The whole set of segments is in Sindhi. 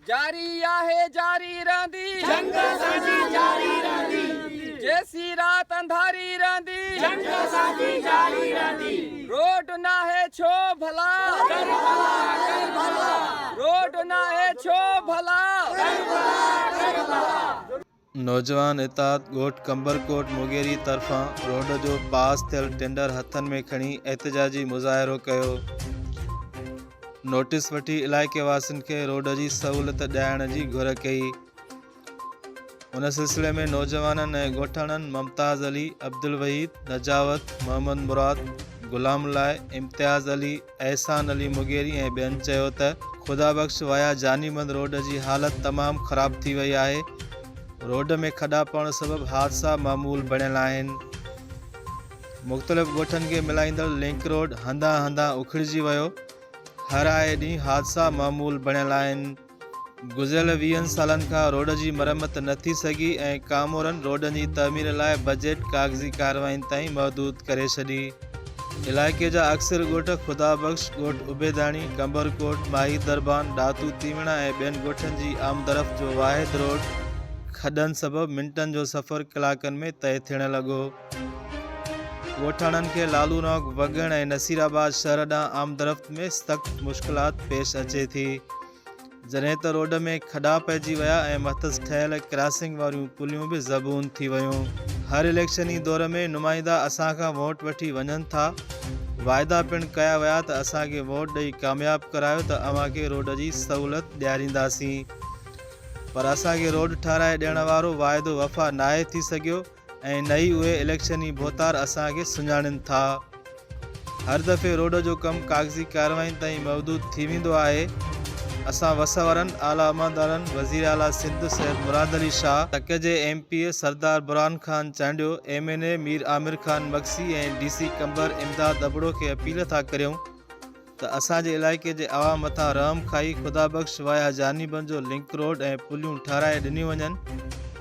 جاري آهي جاري رهندي. جنگ اسان جي جاري رهندي. جيسين رات انڌاري رهندي. جنگ اسان جي جاري رهندي. روڊ ناهي ڇو ڀلا. ڪربلا ڪربلا. روڊ ناهي ڇو ڀلا. ڪربلا ڪربلا. نوجوان اتحاد ڳوٺ قمبرڪوٽ مغيري طرفان روڊ جو پاس ٿيل ٽينڊر هٿن ۾ کڻي احتجاجي مظاهرو ڪيو، نوٽيس وٺي علائقي واسين کي روڊ جي سهولت ڏيارڻ جي گهر ڪئي. ان سلسلي ۾ نوجوانن ۽ ڳوٺاڻن ممتاز علي، عبدالوحيد، نجاوت، محمد مراد، غلام لاء، امتياز علي، احسان علي مغيري ۽ ٻين چيو ته خدا بخش وايا جاني بند روڊ جي حالت تمام خراب ٿي وئي آهي، روڊ ۾ کڏا پوڻ سبب حادثا معمول بڻيل آهن، مختلف ڳوٺن کي ملائيندڙ لنڪ روڊ هنڌان هنڌان اکڙجي ويو، هر آئي ڏينهن حادثا معمول بڻيل آهن. گذريل ويهن سالن کان روڊ جي مرمت نه ٿي سگهي ۽ ڪامورن روڊن جي تعمير لاء بجيٽ ڪاغذي ڪارروائين تائين محدود ڪري ڇڏي. علائقي جا اڪثر ڳوٺ خدا بخش، ڳوٺ عبيداڻي، قمبرڪوٽ، ماهي دربان، ڏاتو تيوڻا ۽ ٻين ڳوٺن جي آمدرفت جو واحد روڊ کڏن سبب منٽن جو سفر ڪلاڪن ۾ طئي ٿيڻ لڳو. ڳوٺاڻن کي لالو رونق، وڳڻ ۽ نصيرآباد شهر ڏانهن آمدرفت ۾ سخت مشڪلات پيش اچي ٿي. جڏهن ته روڊ ۾ کڏا پئجي ويا ۽ مٿس ٺهيل ڪراسنگ واريون پليون به زبون ٿي ويون. هر اليڪشني دور ۾ نمائندا اسان کان ووٽ وٺي وڃن ٿا، واعدا پڻ ڪيا ويا ته اسان کي ووٽ ڏئي ڪامياب ڪرايو ته اوهان کي روڊ جي سهولت ڏيارينداسين پر اسان کي روڊ ٺهرائي ڏيڻ وارو واعدو وفا ناهي ٿي سگهيو. ۽ نه ئي اهي اليڪشني ڀوتار اسان کي سڃاڻين ٿا. هر دفعي روڊ جو ڪم ڪاغذي ڪارروائين تائين محدود ٿي ويندو آهي. اسان وس وارن اعليٰ عملدارن، وزير اعليٰ سنڌ سيد مراد علي شاهه، تڪ جي M P A Sardar Burhan Khan Chandio, M N A Mir Amir Khan Magsi ۽ D C Qambar Imdad Abro کي اپيل ٿا ڪريون ته اسان جي علائقي جي عوام مٿان رحم کائي خدا بخش وايا جاني بند جو لنڪ روڊ ۽ پليون ٺهرائي ڏنيون وڃن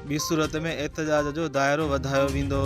ٻي صورت ۾ احتجاج جو دائرو وڌايو ويندو.